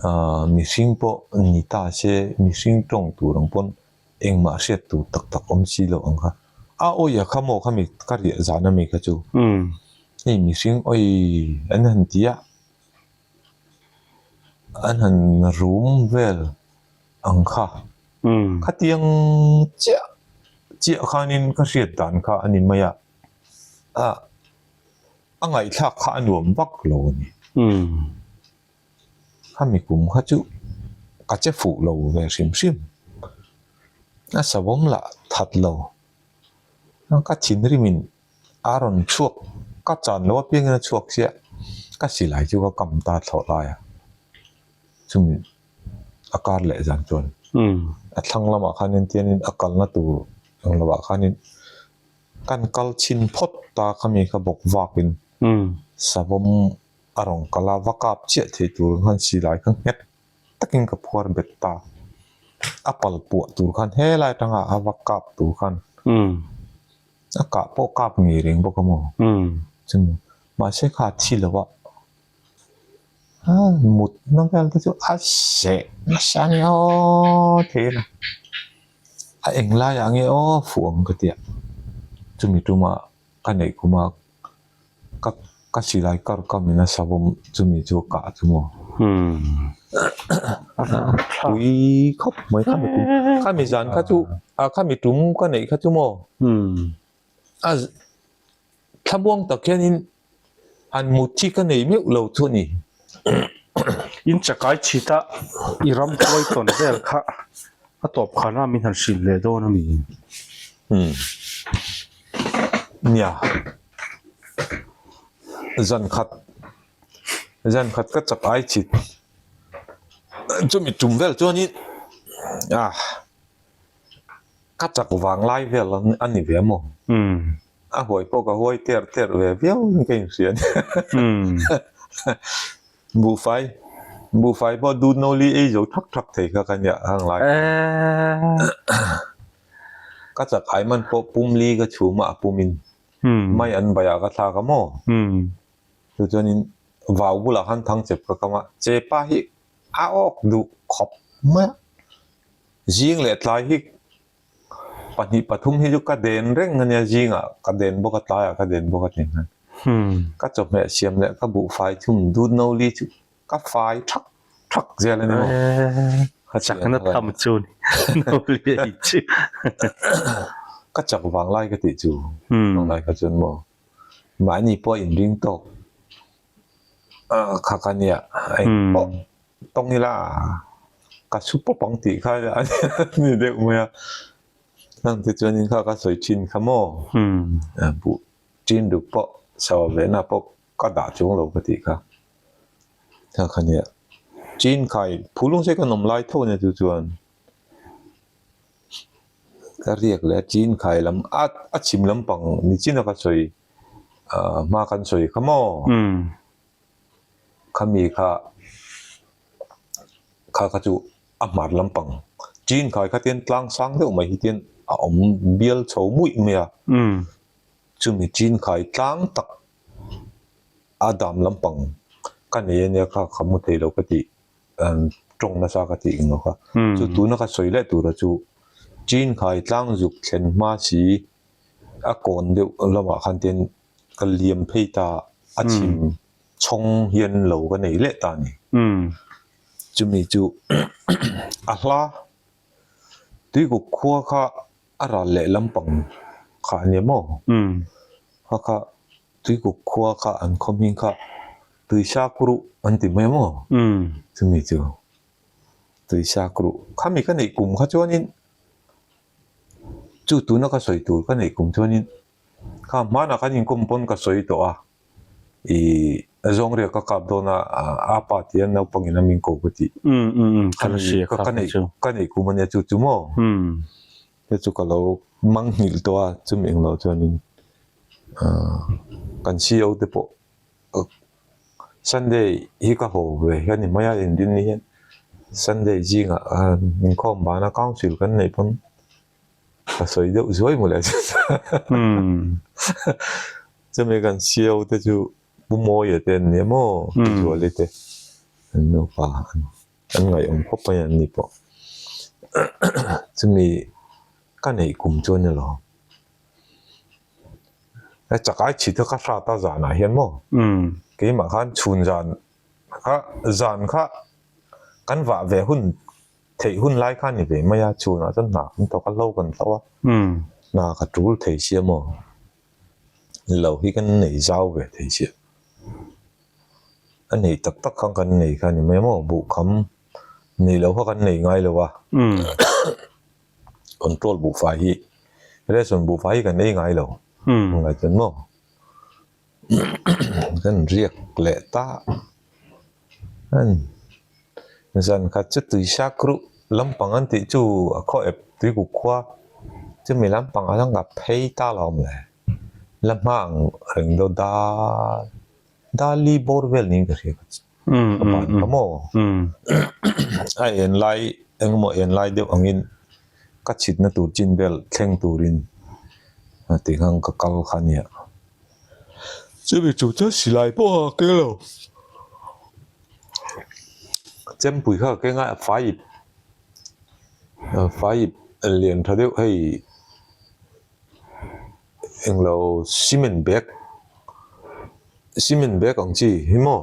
Ahh mihring pawh ni ta se mihring tawng tur ang pawn engmah hriat tur tak tak awm si lo ang kha. A awi a kha maw khami ka riah zan ami kha chu hei mihring awi an han ti a an han rum vel ang kha. Khatiang chiah chiah khanin ka hriat dan kha a ni mai a, a ngaihthlak kha a nuam vak lo a ni. Khami kum kha chu ka che fuh lo ve hrim hrim. A savawm lah that lo. Ka thinrimin a rawn chhuak ka chan lo apiangin a chhuak chiah. Ka silai chu ka kam ta thlawh lai a. Chumi a kar leh zan chuan a thlang lamah khanin tianin a kalna tur ang lovah khanin kan kal chhin phawt ta khami kha bawk vakin savawm a rawn kal a, va kap chiah thei tur khan silai kha nghet takin ka phuar bet ta. A pal puah tur khan helai atanga a va kap tur khan a kah pawh kap ngei reng bawk a maw? Chumi mahse kha a thi lo a, a mutna vel te chu a seh nasa a ni aw thei a ni. A englaiah nge aw fuh ang ka tia chumi tumah ka neih kuma ka ka silai kar ka min a savawm chumi chu a kah chu maw pui khawp mai khami tum khami zan kha chu a khami tum ka neih kha chu maw a thlamuang tak hianin han mut hi ka nei meuh lo chu a ni. In chakai chhita i ram huai tawn vel kha a tawp khana min han hrilh leh dawn a ni. Umm. Nia. Zan khat zan khat ka chak ai chhit chumi tum vel chuanin ah ka chak vang lai vel a ni ve maw? A huai pawh ka huai ter ter ve viau in ka inhria a ni. Buhfai buhfai pawh dut no li ei zo thak thak thei kha ka nia hang lai. Ka chak ai man pawh pum li ka chhum a a pum in mai an baih ah ka thlak a maw? Chu chuan in vau bulah khan thang chep ka kam a, chepa hi a awk duh khawp mai a. Zing leh tlai hi pahnih pathum hi chu ka den reng a nia zingah ka den bawk a tlaiah ka den bawk a tih khan ka chawhmeh siam leh ka buhfai thum dut no li chu ka fai thak thak zel a ni maw ka chakna tham chu no li ei chu ka chak vang lai ka tih chu vang lai kha chuan maw mahni pawh inring tawk kha ka nia engpawh tawng ila ka su pawp ang tih kha a ni deuh mai a nang te chuanin kha ka sawi thin kha maw buh tin duk pawh chho ve na pawh ka dah chuang lo ka tih kha kha kha nia chin khai phulung se kan awm lai tho ania chu chuan ka riak leh a chin khai lam a a chhim lampang nichin a ka sawi ah hma kan sawi kha maw. Khami kha kha kha chu a hmar lampang chin khai kha tian tlang sang deuh mai hi tian a awm bial chho muih mai a chumi chin khai tlang tak a dam lampang ka nei ania kha kha mu thei lo ka tih tawng nasa ka tih englo kha chu tuna ka sawi leh tura chu chin khai tlang zuk thlen hma si a kawn deuh lamah khan tian ka liam phei ta a chhim chhawng hian lo ka nei leh ta a ni. Chumi chu a hla Tuikuk khua kha a ral leh lampang kha a nia maw? Kha kha Tuikuk khua kha an khaw hming kha Tuisakruh an ti mai maw? Chumi chu Tuisakruh khami ka neih kum kha chuanin chu tuna ka sawi tur ka neih kum chuanin Kha hmanah khan inkawm pawn ka sawi tawh a, ih zawngriak ka kap dawn a, a pa tia naupangin a min ko ka tih. Ka neih ka neih kum ania chu chu maw? Te chu ka lo mangnghilh tawh a, chumi englo chuanin kan CO te pawh Sunday hi ka haw ve hian ni mai a indin ni hian Sunday zingah inkhawm bana council kan neih pawn Ka sawi deuh zuai maw le chumi kan sio te chu Pu Mawia te an nia maw Pu Zuali te an nupa an ngaihawm khawp mai an ni pawh chumi ka neih kum chu a ni lo chakai chhit kha ka hrat a zanah hian maw keimah khan chhun zan kha zan kha kan vah ve hun. Theih hun lai kha a ni ve mai a, chhunah chuan hna kan thawk a, hlo kan hlo a, hna ka tul thei sia maw? Lo hi kan nei zau ve thei sia. A nei tak tak khan kan nei kha a ni mai maw? Buhkham nei lo kha kan nei ngai lo a, control buhfai hi ration buhfai hi kan ei ngai lo, ngaihtuah maw? Kan riak leh ta zan khat chu tui sak ruh lampang an tih chu a khaw ep tui kuk khua chumi lampang a la phei ta lo awm le la hma ang reng deuh dal dal li bawr vel niin ka hria ka ban kha maw a en lai engemaw en lai deuh angin ka chhitna tur chin vel thleng turin tikhan ka kal kha a nia. Chumi chung chuan silai pawh a keng lo. Chempui kha a keng a fai ip fai ip lian tha deuh hei englo cement bag cement bag ang chi hi maw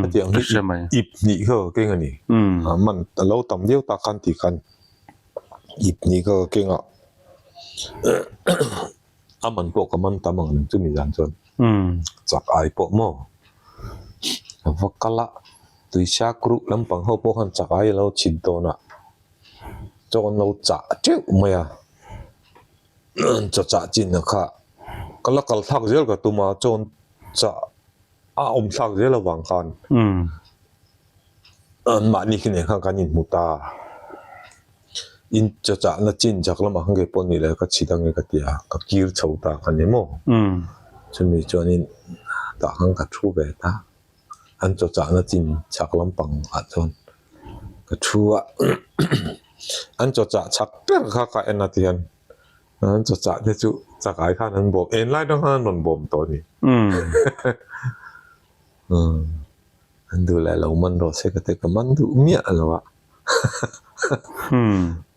hetiang hi ip hnih kha ka keng a ni man a lo tam viau tak khan tih khan ip hnih kha ka keng a. A man pawh ka man tam ang reng chumi zan chuan chak ai pawh maw a va kal a tuisa kruh lampang ho pawh khan chak ai a lo chhit dawn a chaw an lo chah teuh mai a chaw chah chin a kha ka la kal thlak zel ka tum a chaw an chah a awm thlak zel avang khan Mahni khi nen khan kan inhmu ta. In chawchahna chin chak lamah khan kei pawh ni le ka chhit ange ka ti a, ka kir chho ta kha ni maw? Chumi chuanin tah khan ka thu ve ta. An chawchahna chin chak lampang ah chuan ka thu a, an chawchah chak ber kha ka en a tihian an chawchah te chu chakai khan an bawm, enlai atang khan an rawn bawm tawh a ni. An duh leh lo man rawh se ka ti ka man duh miah lo a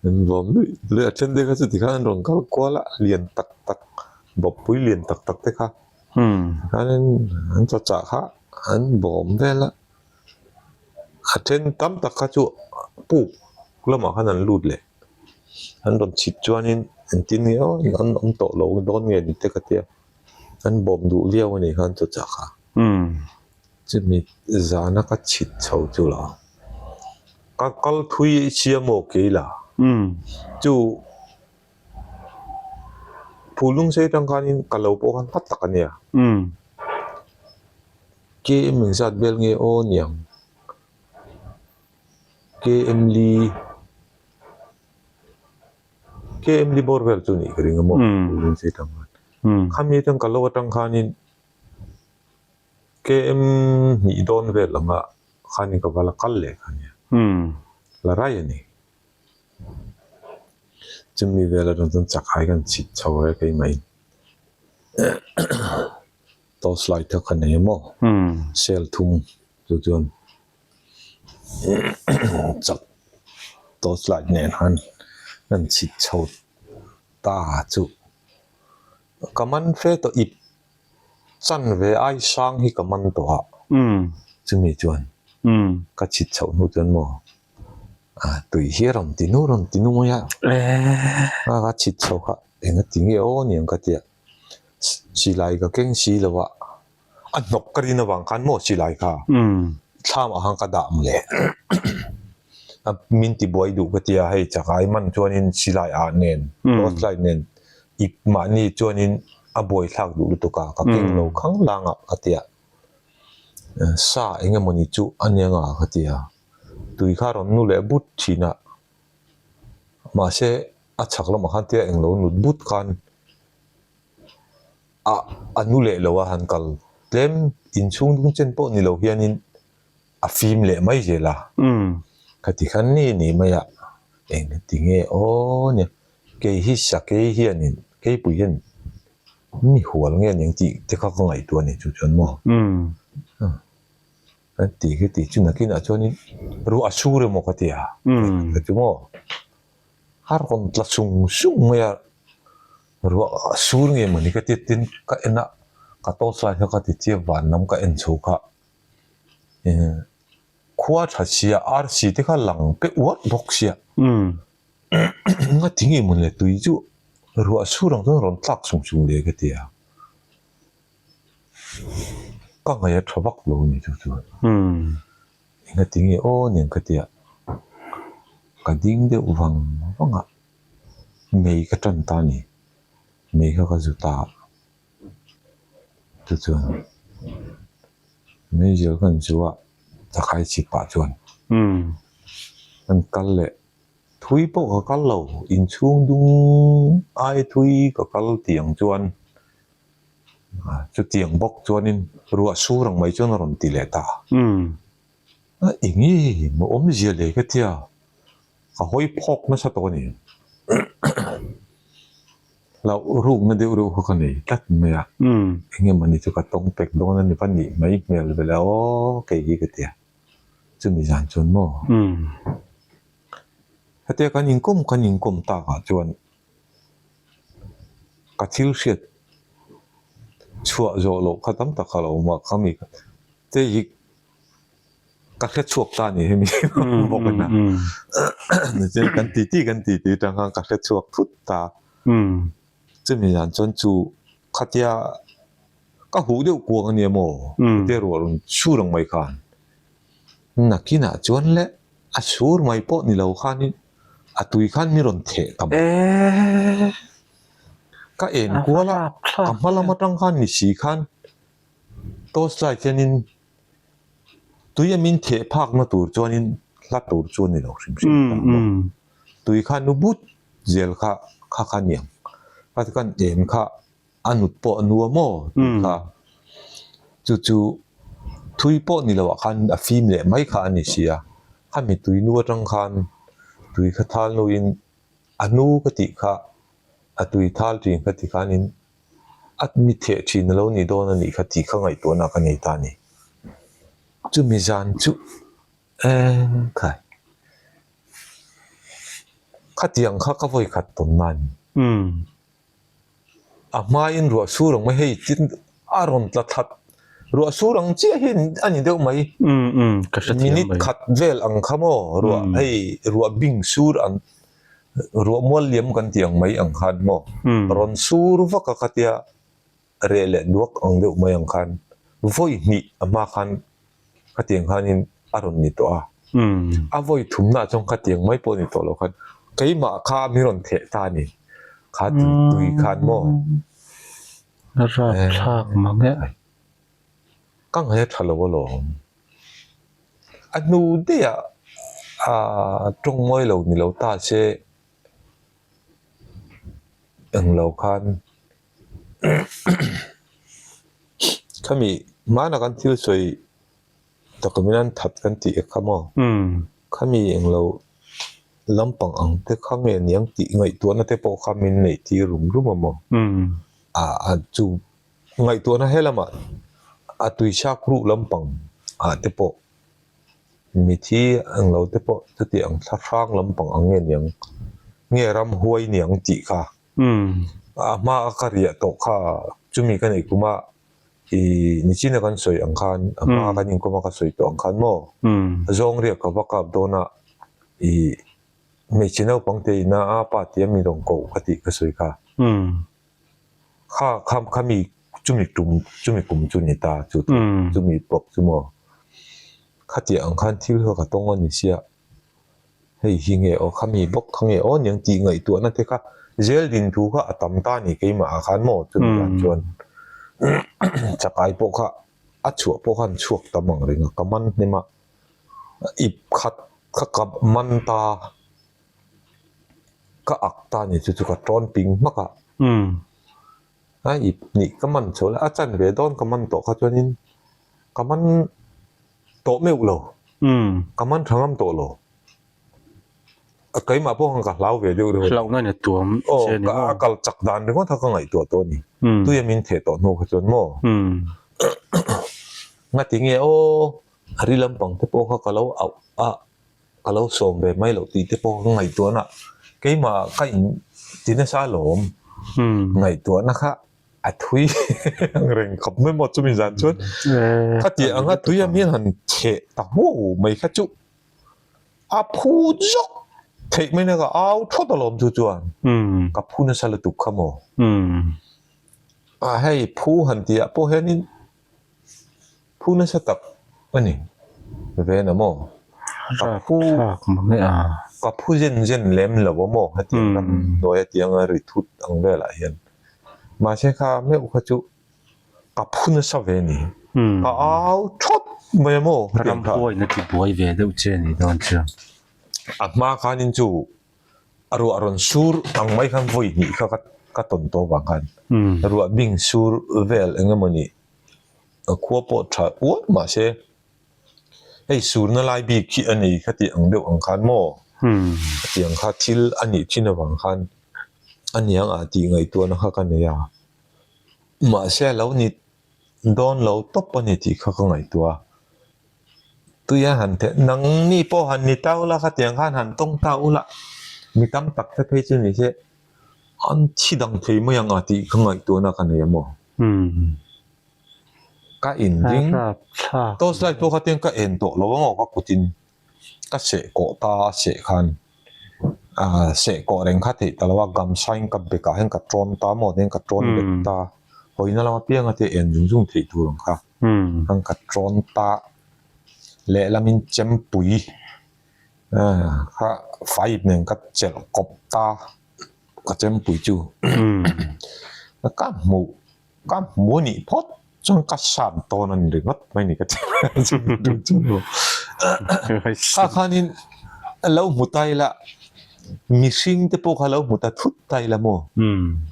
an bawm luih luih a then te kha chu tikhan an rawn kal kual a lian tak tak bawppui lian tak tak te kha tikhanin an chawchah kha an bawm vel a a then tam tak kha chu puk lamah khan an lut leh an rawn chhit chuanin engtin nge aw an awm tawh lo dawn nge ni te ka tia an bawm duh viau a nih khan chawchah kha. Chumi zana ka chhit chho chu la ka kal thui sia maw kei la chu phulung sei atang khanin ka lo pawh khan hla tak a nia KM engzat vel nge aw niang KM li KM li bawr vel chu nih ka ring a maw phulung sei atang khan khami atang ka lo atang khanin. KM hnih dawn vel anga khanin ka va la kal leh kha nia. La rai a ni. Chumi vel atang chuan chakai kan chhit chho e keimah in. Torch light kha ka nei a maw? Cell thum chu chuan chak torch light nen khan kan chhit chho ta chu. Ka man fe tawh ip Chan ve ai sang hi ka man tawh a, chumi chuan ka chhit chhoh hnu chuan maw tui hi a rawn ti nu rawn ti nu mai a, a ka chhit chho kha eng a ti nge aw niang ka tia, silai ka keng si lo a, a hnawk ka rin avang khan maw silai kha thlam ah khan ka dah mawle a min ti buai duh ka tia hei chakai man chuanin silai ah nen torch light nen ip mahni chuanin a buai thlak duh lutuk a ka keng lo khang lang ah ka tia sa eng emawni chu a nia nga ka tia tui kha rawn nu leh but thin a mahse a chhak lamah khan tia englo nut but khan a a nu leh lo a han kal tlem inchhung dung chen pawh ni lo hianin a fim leh mai zel a khati khan ni ni mai a eng tinge aw nia kei hi sakei hianin keipui hian mi hual nge ning tih te kha ka ngaihtuah a ni chu chuan maw kan tih khi tih chu nakinah chuanin ruah a sur emaw ka ti a ka ti maw a rawn tla sung sung mai a ruah a sur nge mawni ka ti tin ka en a ka torch light kha ka ti chiang van lam ka en chho kha. Khua tha sia arsi te kha lang pe uat bawk sia. Ngati nge mawn le tui chu ruah sur ang chuan rawn tlak sung sung le ka ti a. Ka ngaih a tha vak lo a ni chu chuan. Engati nge aw nen ka ti a. Ka ding deuh vang vang a, mei ka tan ta a ni. Mei kha ka zu ta a. Chu chuan meizial kan zu a chakai chhip pah chuan kan kal leh thui pawh ka kal lo inchhung dung ai thui ka kal tiang chuan chutiang bawk chuanin ruah sur ang mai chuan a rawn ti leh ta a eng nge maw awmzia leh ka tia ka hawi phawk nasa tawh a ni. Hlauh rukna deuh reuh kha ka nei tlat mai a, eng emaw ni chu ka tawng pek dawn a ni va nih mai hmel ve le aw kei hi ka ti a, chumi zan chuan maw hetia kan inkawm kan inkawm takah chuan ka thil hriat chhuah zawh loh kha tam tak ka lo awm a, khami te hi Ka hre chhuak ta ni hemi bawk a nia. Kan ti ti kan ti ti tang khan ka hre chhuak thut ta. Chumi zan chuan chu khatia ka huh deuh kuang a nia maw khatia ruah rawn sur ang mai khan nakinah chuan le a sur mai pawh ni lo khanin a tui khan mi rawn theh ta mai. Ka en kual a ka hma lam atang khan ni si khan torch light hianin Tui a min theh phakna tur chuanin hla tur chu a ni lo hrim hrim ta maw. Tui kha nu but zel kha kha kha niang. Kha chu kan en kha a nut pawh a nu a maw tui kha. Chu chu thui pawh ni loah khan a fim leh mai kha a ni si a. Khami tui nu atang khan tui kha thal nuin a nu ka tih kha a tui thal thin kha ti khanin A mi theh thin a lo ni dawn a nih kha tih kha ngaihtuahna ka nei ta a ni. Chumi zan chu eng khai khatiang kha ka vawi khat tawn na a ni. A hmain ruah sur ang mai hei tin a rawn tla that ruah sur ang chiah hi a ni deuh mai. Minute khat vel ang kha maw ruah hei ruah bing sur ang Ruah mual liam kan tih ang mai ang khan maw rawn sur vak a khatia reh leh duak ang deuh mai ang khan vawi hnih a hma khan khatiang khanin a rawn ni tawh a, a vawi thumna chuan khatiang mai pawh ni tawh lo khan keimah kha mi rawn theh ta a ni kha tui tui khan maw. Rapthlak mang e. Ka ngaih a tha lo alawm. A hnu daih ah aaa tawng mawi lo ni lo ta se englo khan khami hmana kan thil sawi document an that kan tih kha maw khami englo lampang ang te kha nge niang tih ngaihtuahna te pawh kha min neih tir rum rum a maw ah chu. Ngaihtuahna he lamah a tuichak ruh lampang ah te pawh mithi ang lo te pawh chuti ang thla hrang lampang ang nge niang nge ramhuai niang tih kha a hma a ka riah tawh kha chumi ka neih kuma ih nichina kan sawi ang khan a hma kan inkawm a ka sawi tawh ang khan maw zawng riak ka va kap dawn a ih hmeichhe naupang te ina a pa tia mi rawn koh ka tih ka sawi kha. Kha kha khami chumi tum chumi kum chu ni ta chu chu chumi bawk chu maw khatiang ang khan thil kha ka tawng a ni sia hei hi nge aw khami bawk kha nge aw niang tih ngaihtuahna te kha zel din thu kha a tam ta ni keimah ah khan maw chumi dan chuan chakai pawh kha a chhuah pawh khan chhuak tam ang reng a ka man hnem a ip khat kha ka man ta. Ka ak ta ni chu chu ka tawn ping hmak a. A ip nih ka man chho la a chan ve dawn ka man tawh kha chuanin ka man tawh meuh lo. Ka man tha ngam tawh lo. A keimah pawh khan ka hlau ve deuh deuh a ni. Hlauhna ni tuam che ni maw? Aw a kal chak dan ringawt kha ka ngaihtuah tawh a ni. Tuia min theh tawh hnu kha chuan maw? Ngatinge aw a ri lampang te pawh kha ka lo auh a. Ka lo sawm ve mai loh tih te pawh ka ngaihtuahna keimah ka in ti nasa alawm ngaihtuahna kha. A thui ang reng khawp mai maw chumi zan chuan khati anga tui a mian han cheh ta hmuh mai kha chu a phu zawk theih mai na ka au thawt alawm chu chuan ka phu nasa lutuk kha maw a hei phu han tih ah pawh hianin Phu nasa tak a ni ve na maw? Ka phu ka phu zen zen lem lo a maw hetiang ram hnuai atianga ri thut ang velah hian. Mahse kha meuh kha chu ka phu nasa ve a ni. Ka au thawt mai a maw hetiang kha. Ramhuaiin a ti buai ve deuh che a nih dawn chuan. A hma khanin chu a ruah rawn sur ang mai khan vawi hnih kha ka tawn tawh vang khan ruah bing sur vel eng emaw ni A khua pawh tha uar mahse hei surna lai bik hi a nei kha tih ang deuh ang khan maw hetiang kha thil a nih thin avang khan a niang ah tih ngaihtuahna kha ka nei a mahse a lo ni dawn lo tawp a ni tih kha ka ngaihtuah a tuia han the nangni pawh han ni ta ula khatiang khan han tawng ta ula mi tam tak te phei chu ni se an thi dang thei mai ang a tih ka ngaihtuahna ka nei a maw. Ka inring torch light pawh kha tiang ka en tawh lo ang aw ka kutin ka seh kawh ta a seh khan ah seh kawh reng kha theih ta lo a gamsa in ka bek ah hian ka tawn ta maw tiang ka tawn bet ta hawina lam apianga te en zung zung theih tur ang kha khan ka tawn ta lehlam in chempui ah kha fai ip nen ka chelh kawp ta. Ka chempui chu ka hmuh ka hmu a nih phawt chuan ka sat dawn a ni ringawt mai ni ka ti kha khanin lo hmu ta ila mihring te pawh kha lo hmu ta thut ta ila maw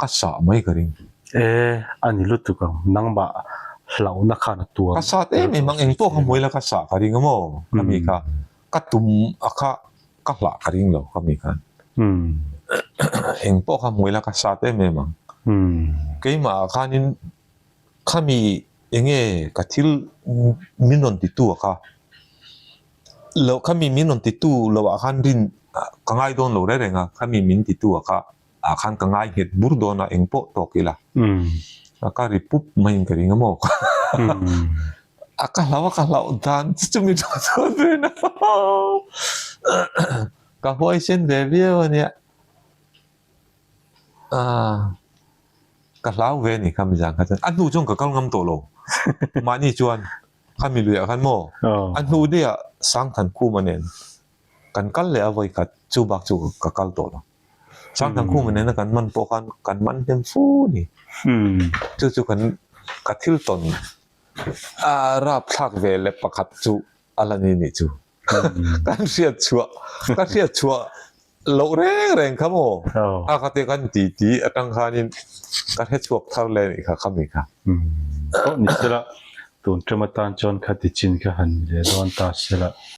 ka sah mai ka ring. E a ni lutuk ang nangmah hlauhna khan a tuam. Ka sat em em ang engpawh kha hmu ila ka sah ka ring a maw ka mi kha ka tum a kha ka hlah ka ring lo ka mi khan eng pawh kha hmuila ka sat em em ang keimah ah khanin khami enge ka thil min rawn ti tu a kha lo khami min rawn ti tu lo ah khan rin ka ngai dawn lo reng reng a khami min ti tu a kha ah khan ka ngai nghet bur dawn a eng pawh tawk ila a ka ri pup maiin ka ring a maw a ka hlau a ka hlauh dan chu chumi tawh chuan rin a ka huaisen ve viau a nia ah ka hlau ve a ni kha mizan kha chuan a hnu chuan ka kal ngam tawh lo mahni chuan khami luiah khan maw a hnu daih ah Sangthankhuma nen kan kal leh a vawi khat chu bak chu ka kal tawh lo. Sangthankhuma nena kan man pawh khan kan man hnem fu a ni. Chu chu kan ka thil tawn a rapthlak ve leh pakhat chu a la ni nih chu. Kan hriat chhuah ka hriat chhuah loh reng reng kha maw a kha te kan ti ti atang khanin ka hre chhuak thar leh nih kha khami kha. Pawh ni sela tun ṭem atan chuan kha ti chin kha han ni leh dawn ta sela.